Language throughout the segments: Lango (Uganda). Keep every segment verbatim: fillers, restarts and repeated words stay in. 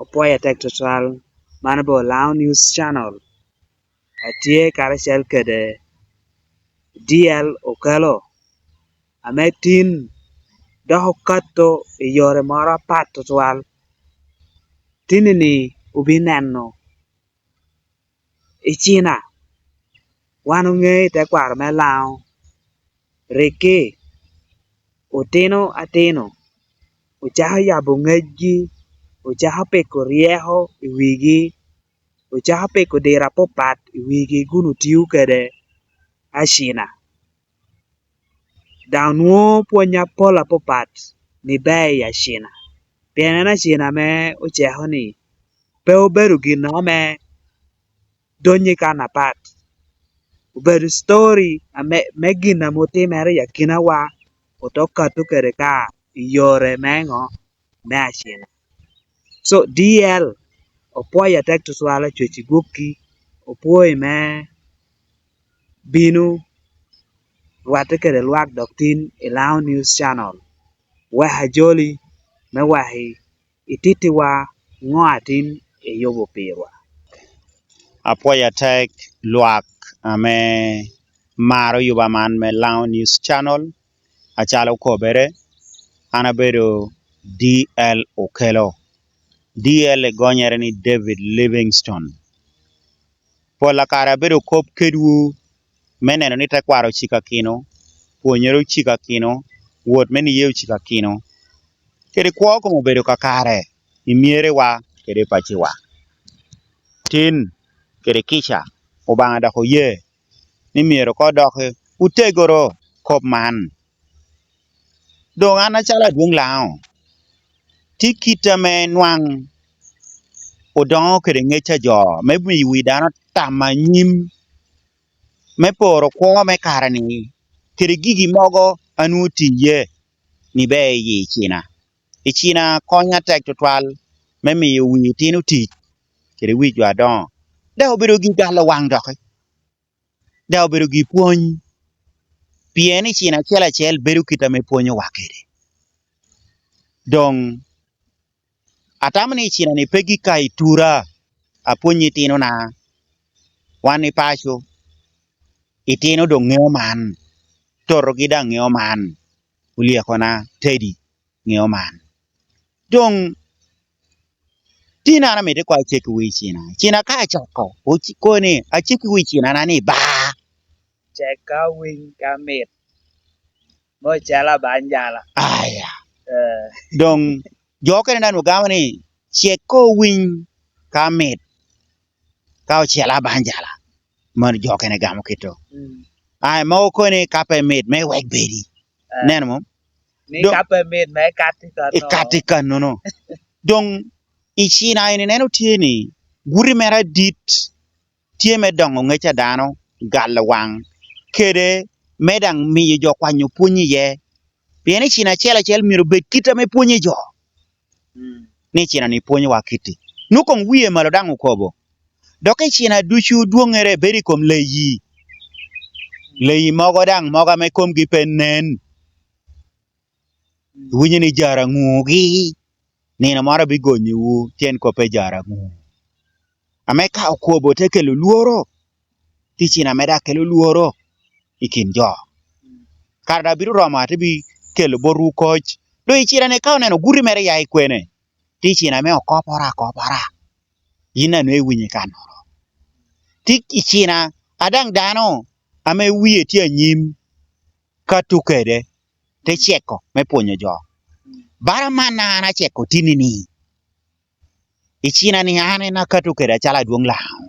Opwoyo atek tutwal. Man obedo Lango News Channel. Atye karacel kede D L Okello, ame tin dok okato i yore moro apat tutwal. Tinni-ni obineno i Cina. Wan oŋeo i tekwaro me Lango, rikki otino atino ocako yabo ŋecgi, ocako piko ryeko i wigi, ocako piko diro apapat i wigi kun otio kede acina. Daŋ onwoŋo pwony apol apapat ni ber i acina, pien en acina ame oceko-ni pe obedo gin ame donnye kan apat. Obedo story ame, me gin ame otimere i akinawa, ote kato kede ka i yore me ŋo? Me acina. So, D L, opwoyo atek tutwal Acwec i gwokki, opwoyo me bino rwatte kede lwak dok tin i Lango News Channel. Wek ajoli me wek i-, itittiwa ŋo atin iyubo pirwa. Apwoyo atek lwak ame maro yuba man me Lango News Channel. Acalo okobere, an abedo D L Okello. D L egonyere ni David Livingstone. Pol a kare abedo kop kedwu me neno ni tekwaro ociko akino, pwonyere ociko akino, wot me niye ociko akino, kede kwo kome obedo kakare i myerewa kede i paciwa. Tin kede kica, Obaŋa dok oye ni myero koŋ odok otegoro kop man. Doŋ an acalo adwoŋ Lango, tye kit ame nwaŋ odoŋo kede ŋec a jo, me miyo wi dano tam anyim, me poro kwo me kare-ni, kede gigi mogo a nwoŋo tye iye ni ber i yi Cina. I Cina konyo atek tutwal me miyo wi itino tic kede wi jo adoŋo. Dok obedo gin galo waŋ doki. Dok obedo gin pwony, pien i Cina acel acel bedo kit ame pwonyowa kede. Doŋ atamo ni i Cina-ni pe gik ka i tura apwony itinona, wan i paco, itino doŋ ŋeo man, totogi daŋ ŋeo man, olyekona tedi ŋeo man. Doŋ tin an amito koŋ acek wi Cina. Cina ka acako, oci-, koni acek wi Cina na ni ba. Cek ka winy ka mit, me ocel abanjala. Aya. Eh. Doŋ jo okene daŋ ogamo ni cek ka owiny ka mit, ka ocel abanjala. Mano jo okene gamo kito. Mm. Aya, mogo koni ka pe mit, me wek bedi. Eh. Neno mo? Ni doŋ ka pe mit, me kat i kannono. Ikat i kannono. Doŋ i Cina en ineno tye ni, guti mere adit tye me doŋo ŋec a dano, galo waŋ, kede me daŋ miyo jo kwanyo pwony iye. Pien i Cina acel acel myero obed kit ame pwonyo jo. Mm. Ni i Cina-ni pwonyowa kiti. Nwoŋo koŋ wie malo daŋ okobo. Dok i Cina ducu dwoŋŋere bedo i kom leyi. Leyi mogo daŋ, mogo ame komgi pe nen. Mm. Iwinyo ni jaraŋugi, nino moro abigonyiwu, tyen kop pe jaraŋu. Ame ka okobo te kelo lworo, tye i Cina ame daŋ kelo lworo i kin jo. Kare daŋ bino romo, ate bi kelo botwu koc. Doŋ i Cina-ni ka oneno guti mere ya i kwene, tye i Cina ame okoporo akopara. Yin a nwoŋo iwinyo i kannoro. Tye i Cina a daŋ dano ame wie tye anyim kato kede, te ceko me pwonyo jo. Bara man a an aceko tinni-ni, i Cina-ni an en akato kede acalo adwoŋ Lango.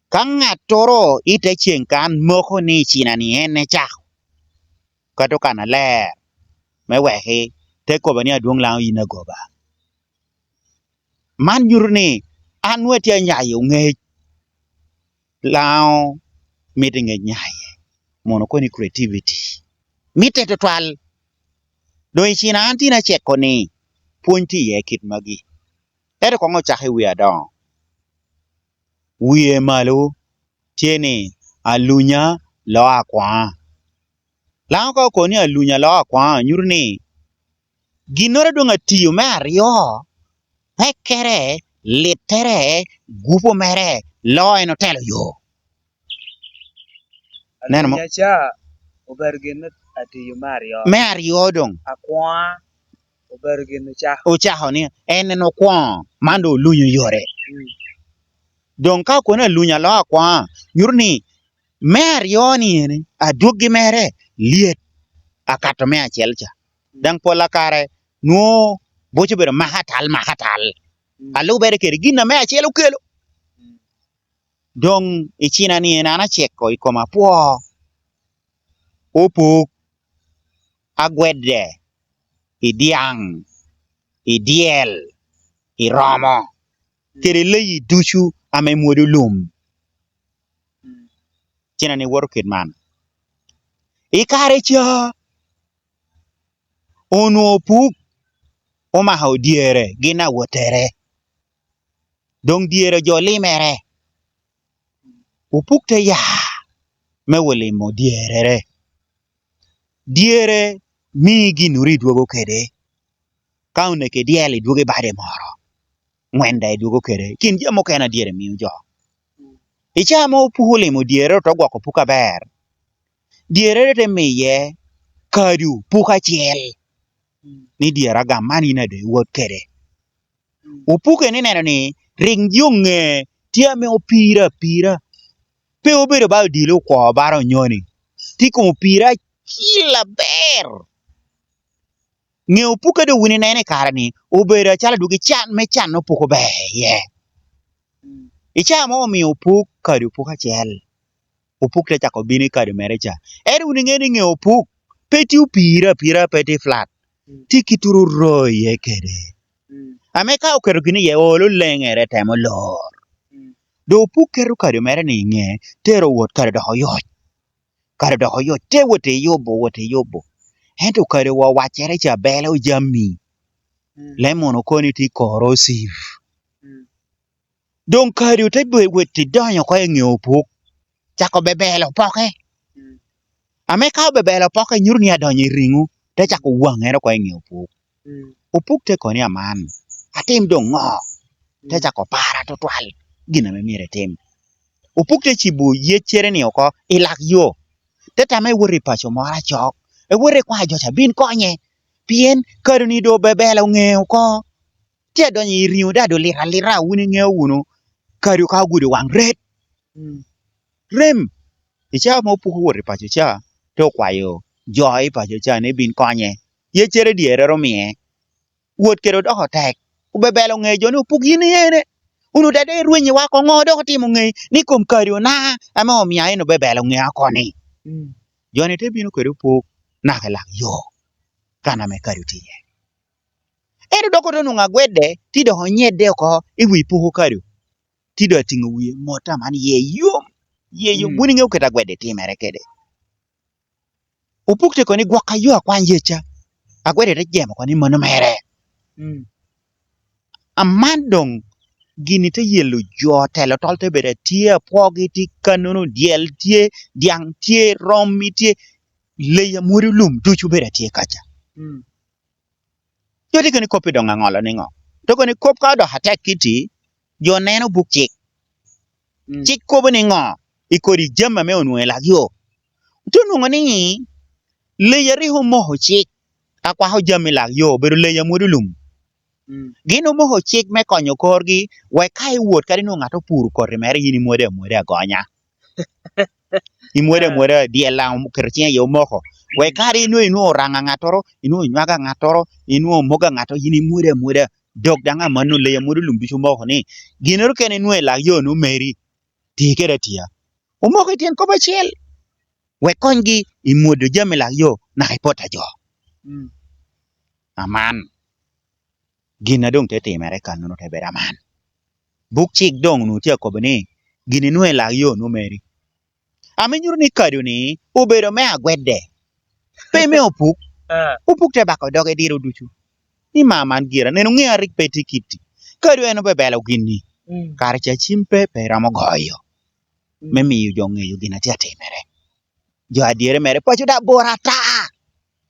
Ka ŋattoro i te ceŋ kan moko ni i Cina-ni en ecako, kato kannaler me weki te kobo ni adwoŋ Lango yin agoba. Man nyuto ni an nwoŋo atye anyayo ŋec. Lango mito ŋec nyaye, mono koni creativity. Mitte tutwal. Doŋ i Cina an tin aceko ni pwony tye iye kit magi. Ento koŋ ocako i wie adoŋo. Wie malo tye ni alunya loo akwaŋa. Lango ka okoni alunya loo akwaŋa, nyuto ni ginnoro doŋ atio me aryo Pekkere, littere, gupu mere, loo en otelo yo. Neno mo? Alunya ca obedo gin atiyo me aryo. Me aryo doŋ. Akwoŋa obedo gin ocako. Ocako ni en, en okwoŋo, man doŋ olunyo yore. Mm. Doŋ ka kono alunya loo akwoŋa, nyuto ni me aryo-ni ene, adwoggi mere lyet akato me acel ca. Mm. Daŋ pol a kare nwoŋo boco bedo maka atal, maka atal. Mm. A lubere kede gin ame acel okelo. Mm. Doŋ i cina-ni en an aceko i koma apwo, opuk, agwede, i dyaŋ, i dyel, i romo, kede leyi ducu ame mwodo lum. Cina-ni woto kit man. I kare ca, onwoŋo opuk omako dyere gin awottere. Doŋ dyere jo limere. Opuk te ya me wot limo dyerere. Dyere mii ginnoro idwogo kede. Ka oneke dyel, idwogo ibade moro. Ŋwen daŋ idwogo kede. Kin jami mukene a dyere mio jo. I caa mo opuk olimo dyerere, ote gwoko opuk aber. Dyerere te miye kadu puk acel. Mm. Ni dyere agam man in a doŋ iwot kede. Mm. Opuke ni neno ni ring jo ŋe tye ame opire apira. Pe obedo ba odilo okwo bara onyoni. Tye i kom opire acil aber. Ŋe opuke doŋ wun ineno i kare-ni obedo acalo adwogi can me can opuk ober iye. Mm. I caa mo omio opuk kadi opuk acel. Opuk te cako bino i kadi mere ca. Ento wun iŋeo ni ŋe opuk pe tye opire apira, pe tye flat. Mm. Tye kit turo oro iye kede. Mm. Ame ka oketo gin iye, olo leŋere, temo lor. Mm. Doŋ opuk keto kadi mere ni i ŋe, tero wot kadi dok oyoc. Kadi dok oyoc, te wot i yubo, wot i yubo. Ento kadi wa wacere ca belo jami. Mm. Lemon okoni tye corrosive. Mm. Doŋ kadi ote be-, wot i donyo oko i ŋe opuk, cako bebelo poke. Mm. Ame ka obebelo poke, nyuto ni adonyo i riŋo, te cako waŋere oko i ŋe opuk. Mm. Opuk te koni aman, atim doŋ ŋo? Te Mm. cako para tutwal gin ame myero etim. Opuk te cibo yeccere-ni oko i lak yo. Te tame ewot i paco moro acok, ewot i kwayo jo ca bin konye, pien kadi-ni doŋ obebelo ŋe oko. Tye adonyo i riŋo, daŋ doŋ lit alita, wun iŋeo wunu, kadi ka ogudo waŋ ret. Mm. Rem, i caa ma opuk owot i paco ca, te okwayo jo i paco ca ni bin konye. Yeccere dyerere omie. Wot kede odoko tek. Obebelo ŋe jo ni opuk yin iyene. Wun odade irwenyiwa oko, ŋo dok otimo ŋe ni kom kadi ona ame omia en obebelo ŋe oko ni? Mm. Jo-ni te bino kede opuk naka i lak yo, kan ame kadi otye iye. Ento dok ote nwoŋo agwedde, ti dok onyedde oko i wi puko kado. Ti dok atiŋo wie mot aman, iye yom, iye yom. Mm. Wun iŋeo kit agwedde timere kede. Opuk te kono ni, "Gwok ayo akwany yecca." Agwedde te jemo kono ni, "Mano mere." Mm. Aman doŋ gini te yelo jo, telo tol te bedo atye, apwogi tye kannono, dyel tye, dyaŋ tye, rommi tye, leyi amwodo lum ducu bedo atye kaca. Mm. Jo tye keni kop i doŋ aŋolo niŋo? To keni kop ka odoko atek kiti, jo neno buk cik. Mm. Cik kobo niŋo i kodi jami ame onwoŋo i lak yo? Te onwoŋo ni leyi a rik omoko cik, akwako jami i lak yo, obedo leyi a mwodo lum. Mm. Gin omoko cik me konyo korgi, wek ka iwot kadi nwoŋo ŋat opuro koti mere, in imwode amwoda agonya. Imwodo, ah, amwoda, dyel daŋ oketo cinge iye omoko. Wek kare inwoŋo, inwoŋo oraŋo a ŋattoro, inwoŋo nywago a ŋattoro, inwoŋo mogo a ŋattoro, yin imwodo amwoda. Dok daŋ amanno leyi amwodo lum ducu omoko ni, ginnoro kene inwoŋo i lak yo-nu meri, ti kede atiya. Omoko i tyen kop acel. Wek konygi i mwodo jami i lak yo, naka i pot a jo. Mm. Aman. Gin a doŋ te timere kannono te bedo aman. Buk cik doŋ onwoŋo tye akobo ni, gin inwoŋo i lak yo-nu meri. Ame nyuto ni kado-ni obedo me agwedde, pe me opuk. Ah. Opuk te bako doge diro ducu. Ni, "Ma man gira, neno ŋea rik pe tye kitti. Kado en obebelo gin-ni." Mm. Kare ca cim pe, pe romo goyo. Mm. Me miyo jo ŋeyo gin a tye atimere. Jo adyere mere, paco daŋ bor ata.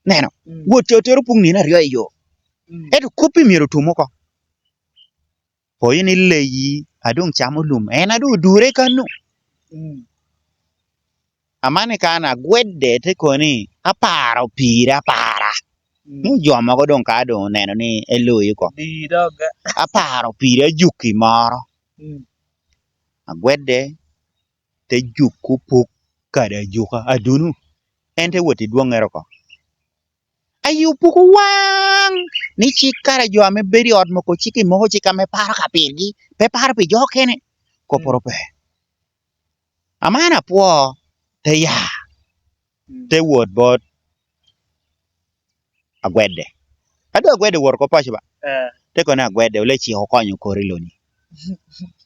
Neno, mm, wot ca otero opuk nino aryo i yo. Mm. Ento kop-pi myero otum oko. Pwoo ni leyi a doŋ camo lum, en a doŋ odure kano. Mm. Amanni kan Agwedde te kono ni, "Aparo pire apara." Mm. Ni jo mogo doŋ ka doŋ oneno ni eloyi oko. Di doga. "Aparo pire ajuki moro." Mm. Agwedde te juko Opuk kadi ajuka, Adunu. En te wot i dwoŋŋere oko. Aye Opuk owaŋ ni cik kara jo ame bedo i ot moko cik i moko cik ame paro ka pirgi, pe paro pi jo okene. Kopporo pe. Aman Apwoo te ya, mm, te wot bot Agwedde. A doŋ Agwedde owoto oko paco ba? Eh. Te kono ni, "Agwedde, ole cik okonyo kori loni."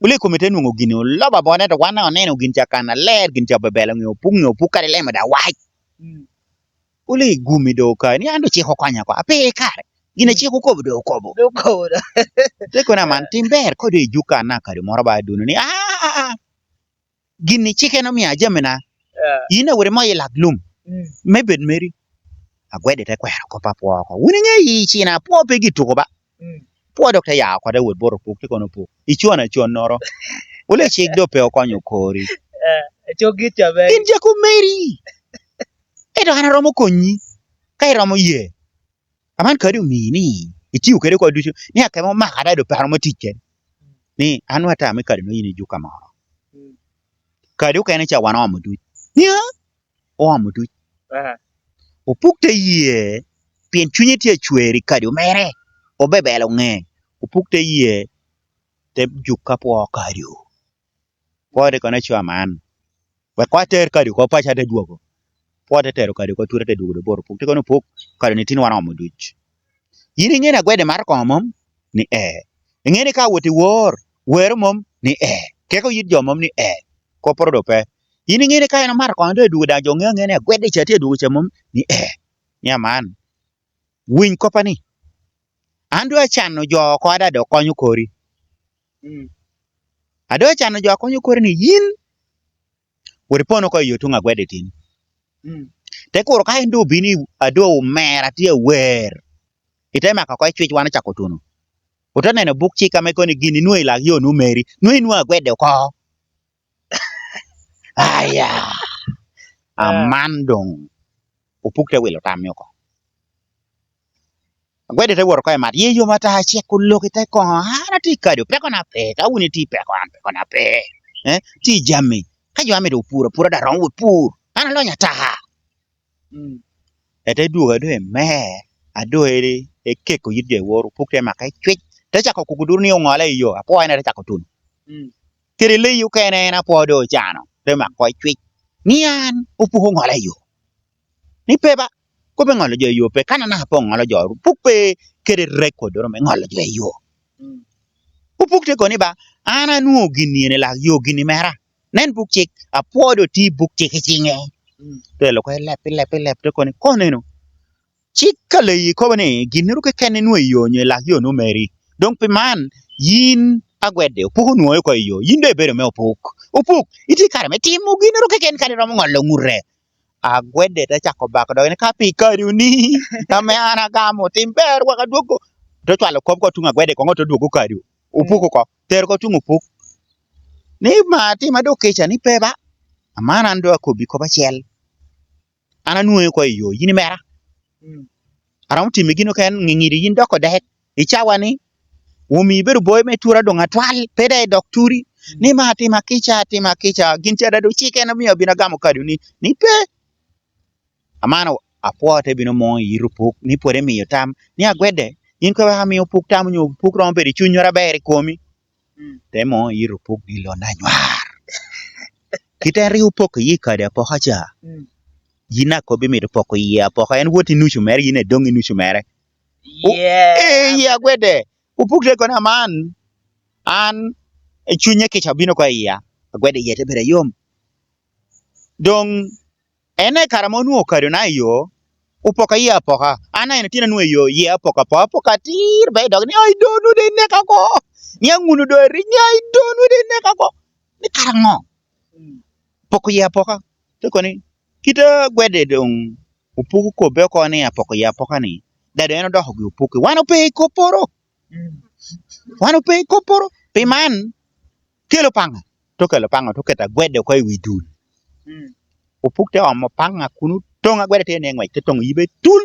Ole i kome te nwoŋo gini olobo abonde, to wan daŋ oneno gin ca kan aler, gin ca obebelo ŋe Opuk, ŋe Opuk kadi lemo daŋ wac. Mm. Ole i gumi doŋ okayo ni, "An doŋ cik okonya oko, ape kare. Gin a cik okobo doŋ okobo." Doŋ okobo doŋ. Te kono ni, "Aman, eh, tim ber, ka doŋ ijuka an daŋ kadi moro ba Adunu ni, 'Aa, aa, aa, gin-ni cik en omio ajamina. Eh. Yin awot imoyo i lak lum, mm, me bed meri.'" Agwedde te kwero kop Apwoo oko. "Wun iŋeo i cina, Apwoo pe gituko ba." Mm. Apwoo dok te ya oko, te wot bot Opuk, te kono ni, "Opuk, icon aconnoro. Ole cik doŋ pe okonyo kori." Eh, cik git ca ber. "In jako meri. Ento an aromo konyi, ka iromo ye. Aman kadi omii ni itio kede oko ducu, ni akemo maka daŋ doŋ pe aromo tic kede. Ni an nwoŋo ata me kadi nwoŋo yin ijuka moro. Mm. Kadi okene ca wan oomo duc." Nia, oomo duc. Aha. Opuk te ye, pien cunye tye acwer i kadi omere, obebelo ŋe. Opuk te ye, te juko Apwoo kadi. Apwoo te kono ni, "Aco aman, wek koŋ ater kadi oko paco ate dwogo." Apwoo te tero kadi oko atura, te dwogo doŋ bot Opuk, te kono ni, "Opuk, kadi-ni tin wan oomo duc. Yin iŋeo ni Agwedde mato koŋo mom?" Ni, "Ee." "Iŋeo ni ka awot i wor, wero mom?" Ni, "Ee." "Keko yit jo mom?" Ni, "Ee." Kopporo doŋ pe. "Yin iŋeo ni ka en omato koŋo doŋ edwogo daŋ jo ŋeo aŋea ni Agwedde ca tye adwogo ca mom?" Ni, "Ee." Ni, "Aman, winy koppa ni, an doŋ acano jo oko a daŋ doŋ konyo kori. Mm. A doŋ acano jo a konyo kori ni yin, wot ipono oko i yo tuŋ Agwedde tin. Mm. Te kuro ka en doŋ obino i, a doŋ omera tye awer, ite mako oko i cwic wan ocako tuno. Ote neno buk cik ame kono ni gin inwoŋo i lak yo nwoŋo meri, nwoŋo inwoŋo Agwedde oko." Aya. Ah. Aman doŋ Opuk te wilo tammi oko. Agwedde te wot oko i mat, ye yom ata, acek olok i te koŋo, "An atye kadi, pekona pe, ka wun itye i peko, an pekona pe. Eh, tye i jami, ka jo amito pur apura daŋ romo wot pur, an alonyo ata." Mm. Ete dwogo a doŋ emer, a doŋ e-, ekeko yit jo i wor, Opuk te make cwic, te cako kuku duro ni oŋola i yo, Apwoo en te cako tuno. Mm. Kede leyi okene en Apwoo doŋ ocano, te mako i cwic, ni an Opuk oŋola i yo. Ni pe ba, kop me ŋolo jo i yo pe, kan anaka pe oŋolo jo, Opuk pe kede rek kodoro me ŋolo jo i yo. Mm. Opuk te kono ni ba, an anwoŋo gin-ni en i lak yo, gin-ni mera. Nen buk cik, Apwoo doŋ tye i buk cik i ciŋe. Mm. Te loko i lep, i lep, i lep, te kono ni, "Koneno, cik ka leyi kobo ni ginnoro keken inwoŋo i yo onyo i lak yo nwoŋo meri. Doŋ pi man, yin Agwedde, Opuk onwoŋo oko i yo, yin doŋ ibedo me Opuk. Opuk, itye kare me timo ginnoro keken kadi iromo ŋolo ŋute." Agwedde te cako bako doge ni, "Ka pi kadi oni, ame an agamo, tim ber wek adwoggo." Te cwalo kop oko tuŋ Agwedde koŋ, te dwoggo kadi Opuk oko, tero oko tuŋ Opuk. Ni, "Ma atima doŋ kica ni pe ba, aman an doŋ akobbi kop acel. An anwoŋi oko i yo, yin imera. Mm. Aromo timi gin okene, ŋiŋidi yin doko dek, i cawa ni, omii ibedo boyo me tura doŋ atwal, pe daŋ idok turi, mm, ni ma atima kica, atima kica, gin ca daŋ doŋ cik en omio abino agamo kadi oni, ni pe." Aman Apwoo te bino muŋo i yit Opuk, ni pwod emiyo tam, ni, "Agwedde, yin kono wek amio Opuk tam, onyo Opuk romo bedo i cunnyoro aber i komi." Mm. Te muŋo i yit Opuk ni, "Lona anywar. Kite en rik opoko iye kadi apoka ca, mm, yin akobbi mito poko iye apoka, en wot i nucu mere, yin edoŋ i nucu mere." O-, yeah. Ee, iye Agwedde. Opuk te kono ni, "Aman, an, e cunye kica obino oko i iya." Agwedde iye te bedo ayom. Doŋ en i kare ame onwoŋo okadona i yo, opoko iye apoka. An aneno tyen anwoŋo i yo, iye apoko apoka, apoko atir, ba idok ni, "Ai, do nwoŋo doŋ ineka oko." Ni, "Aŋunu doŋ eriŋ, ni, ai, do nwoŋo doŋ ineka oko." Ni, "Kara ŋo?" Poko iye apoka. Te kono ni, "Kite Agwedde doŋ Opuk okobbe oko ni apoko iye apoka ni, daŋ doŋ en odoko gin Opuk. Wan ope i kopporo." Mm. Wan ope i kopporo. Pi man, kelo paŋa, te okelo paŋa, te oketo agwede oko i wi dul. Mm. Opuk te omo paŋa kun otoŋ agwede tye niŋ ngwec, te toŋo yibe tul,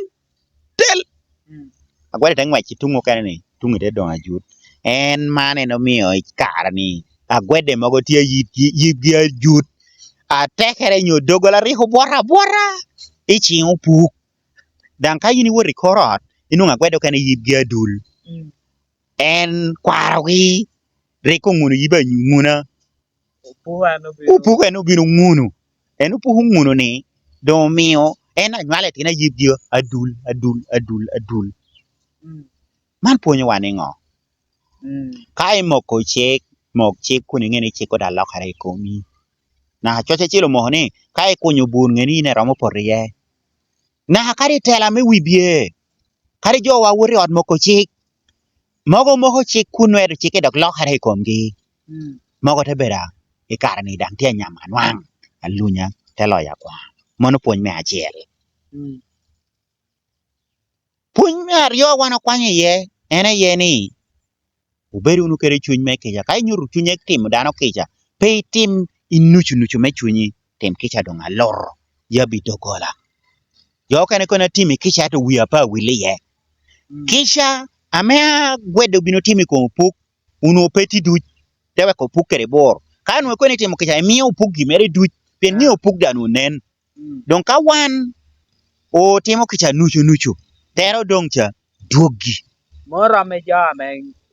tel. Mm. Agwede te ngwec i tuŋ okene-ni, tuŋ te doŋ ajut. En man en omio i kare-ni agwede mogo tye yibgi, yibgi ajut. Atekere nyo doggola rik obwot abwota, iciŋo opuk. Daŋ ka yin iwot i kor ot, inwoŋo agwede okene yibgi adul. Mm. En kwarogi rik oŋuno yibe anyuŋuna. Opuko en obino. Opuko en obino ŋuno. En opuko ŋuno-ni, doŋ omio en anywalo itino ayibgi adul, adul, adul, adul. Mm. Man pwonyowa niŋo? Mm. Ka imoko cik, mok cik kun iŋe ni cik dok alokere i komi. Naka coc acel omoko ni, ka ikunyo bur, ŋe ni in iromo poto iye. Naka kadi i tela me wibye, kadi jo wa wot i ot moko cik, mogo moko cik kun nwero cikke dok lokere i komgi. Mm. Mogo te bedo i kare-ni daŋ tye anyamo anwaŋ, alunya te loyo akwaŋ. Mano pwony me acel. Mm. Pwony me aryo wan okwanyo iye, en aye ni, wubed wunu kede cuny me kica. Ka inyuto cuny me timo dano kica, pe itim i nucu-nucu me cunyi, tim kica doŋ aloro, yab i doggola. Jo okene kono atimo i kica, ento wia pe awil iye. Mm. Kica ame agwedde obino timo i kom opuk, onwoŋo pe tye duc, te weko opuk kede bur. Ka onwoŋo kono itimo kica, imio opuk gin mere duc, pien mio opuk daŋ onen. Mm. Doŋ ka wan otimo kica nucu nucu, tere odoŋ ca dwoggi. Moro ame jo ame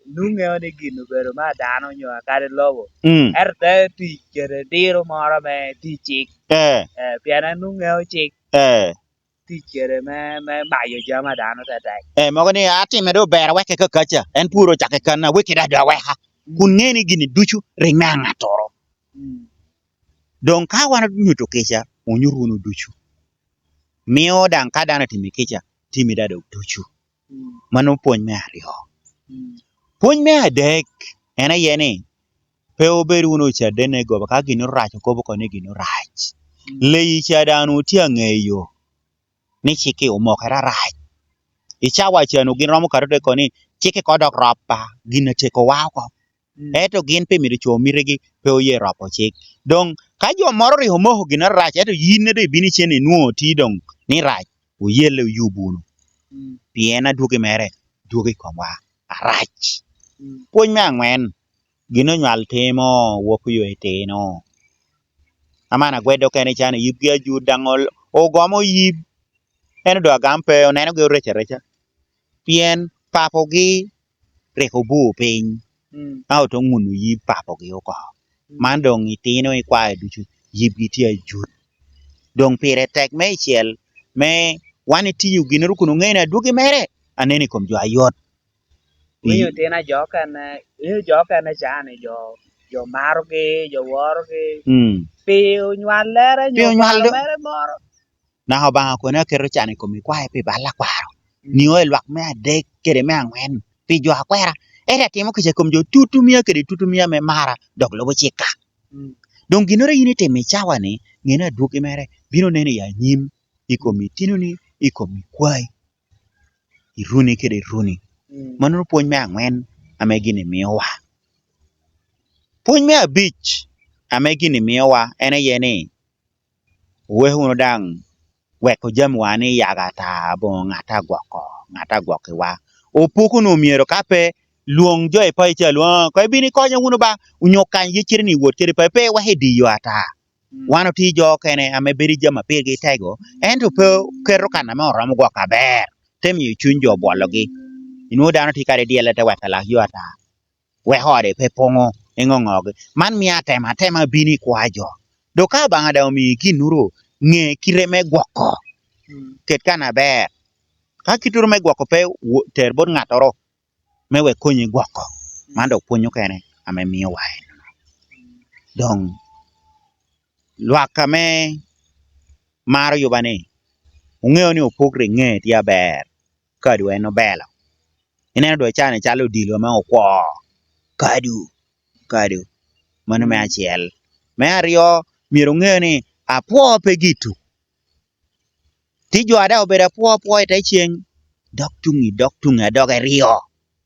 nwoŋo ŋeo ni gin obedo me dano nyo kadi lobo, mm, ento te tic kede diro moro ame tye i cik. Eh. Eh, pien en nwoŋo ŋeo cik. Eh. Tic kede me, me mayo jami a dano tetek. Eh, mogo ni atime doŋ ober, aweke kakaca. En pwod ocakke kan, aweke daŋ doŋ aweka. Mm. Kun ŋe ni gini ducu rik me aŋattoro. Mm. Doŋ ka wan onyuto kica, onyut wunu ducu. Mio daŋ ka dano otimo kica, timi daŋ dok ducu. Mm. Mano pwony me aryo. Mm. Pwony me adek en aye ni, pe wubed wunu ocaden i goba, ka gin orac okobo oko ni gin orac. Mm. Leyi ca daŋ onwoŋo tye aŋeyo ni cik-ki omokere arac. I cawa ca onwoŋo gin romo kato te kono ni, "Cik-ki kono dok rop ba, gin atekowa oko." Mm. Ento gin pi mito co mitigi pe oye ropo cik. Doŋ ka jo moro rik omoko gin arac, ento yin doŋ ibino icen inwoŋo tye doŋ ni rac, oyelle oyub wunu. Mm. Pien adwogi mere dwogo i komwa arac. Mm. Pwony me aŋwen, gin onywal timo wok yo itino. Aman agwedde okene can i yibgi ajut daŋ ol-, ogomo yib, ento doŋ agam pe, onenogi orec areca. Pien papogi rik obur piny, mm, ka ote ŋuno yib papogi oko. Mm. Man doŋ itino ikwae ducu, yibgi tye ajut. Doŋ pire tek meicel me wan itiyo ginnoro kun oŋeo ni adwogi mere aneno i kom jo ayot. Winyo otino a jo okene, winyo jo okene ca ni jo, jo marogi, jo worogi. Mm. Pi onywallere, pi nyo onywal kwaro do-, mere moro. Naka Obaŋa kono aketo can i kom ikwae pi bal akwaro. Mm. Nio i lwak me adek kede me aŋwen pi jo akwera. Ento atimo kica i kom jo tutu mia kede tutu mia ame mara, dok lubo cikka. Mm. Doŋ ginnoro a yin itimo i cawa-ni, ŋe ni adwogi mere bino neno i anyim, i kom itinoni, i kom ikwai, i runi kede runi. Mm. Mano pwony me aŋwen ame gini miowa. Pwony me abic ame gini miowa en aye ni, wek wunu daŋ weko jamiwa ni yaga ata, aboŋo ŋat a gwoko, ŋat a gwokiwa. Opuk onwoŋo myero ka pe lwoŋ jo i paco ca, lwoŋ, "Koŋ ibin ikonyo wunu ba," onyo kany yeccere ni iwot kede paco, pe iweko idiyo ata. Mm. Wan otye jo okene ame bedo i jami a pirgi tego, ento pe oketo kan ame oromo gwok aber, te miyo cuny jo obwologi. Inwoŋo dano tye kadi dyelle te weko lak yo ata, weko ode pe poŋo, iŋoŋogi. Man mio atemo atema bino i kwa jo. Dok ka Obaŋa daŋ omii ginnoro, ŋe kite me gwoko. Mm. Ket kan aber. Ka kittoro me gwoko pe, wo-, ter bot ŋattoro me wek konyi gwoko. Man dok pwony okene ame miowa en. Doŋ lwak ame maro yuba ni, wuŋeo ni opuk rik ŋe tye aber, kadi en obelo. Ineno dwe can calo odilo ame okwo, kadu, kadu. Mano me acel. Me aryo, myero wuŋe ni apwo pe gitu. Tye jo a daŋ obedo apwo apwo i te ceng, dok tuŋi, dok tuŋi, a doge ryo.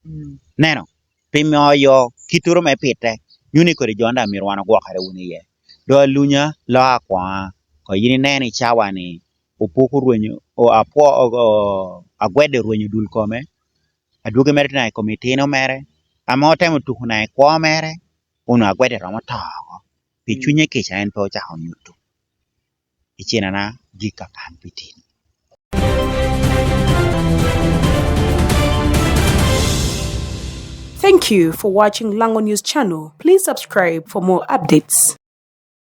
Mm. Neno, pi miyo kittoro me pite, nyuno ni kodi Jon daŋ myero wan ogwokere wunu iye. Doŋ alunya, lok akwoŋa, koŋ yin inen i cawa-ni, opoko rwenyo, o-, apwo-, o-, o-, agwedde rwenyo dul kome, adwogi mere tye naŋ i kom itino mere, ame otemo tuko naŋ i kwo mere, onwoŋo agwedde romo to oko. Pi cunye kica en pe ocako nyuto. I cinana gik akan pi tin. Thank you for watching Lango News Channel. Please subscribe for more updates.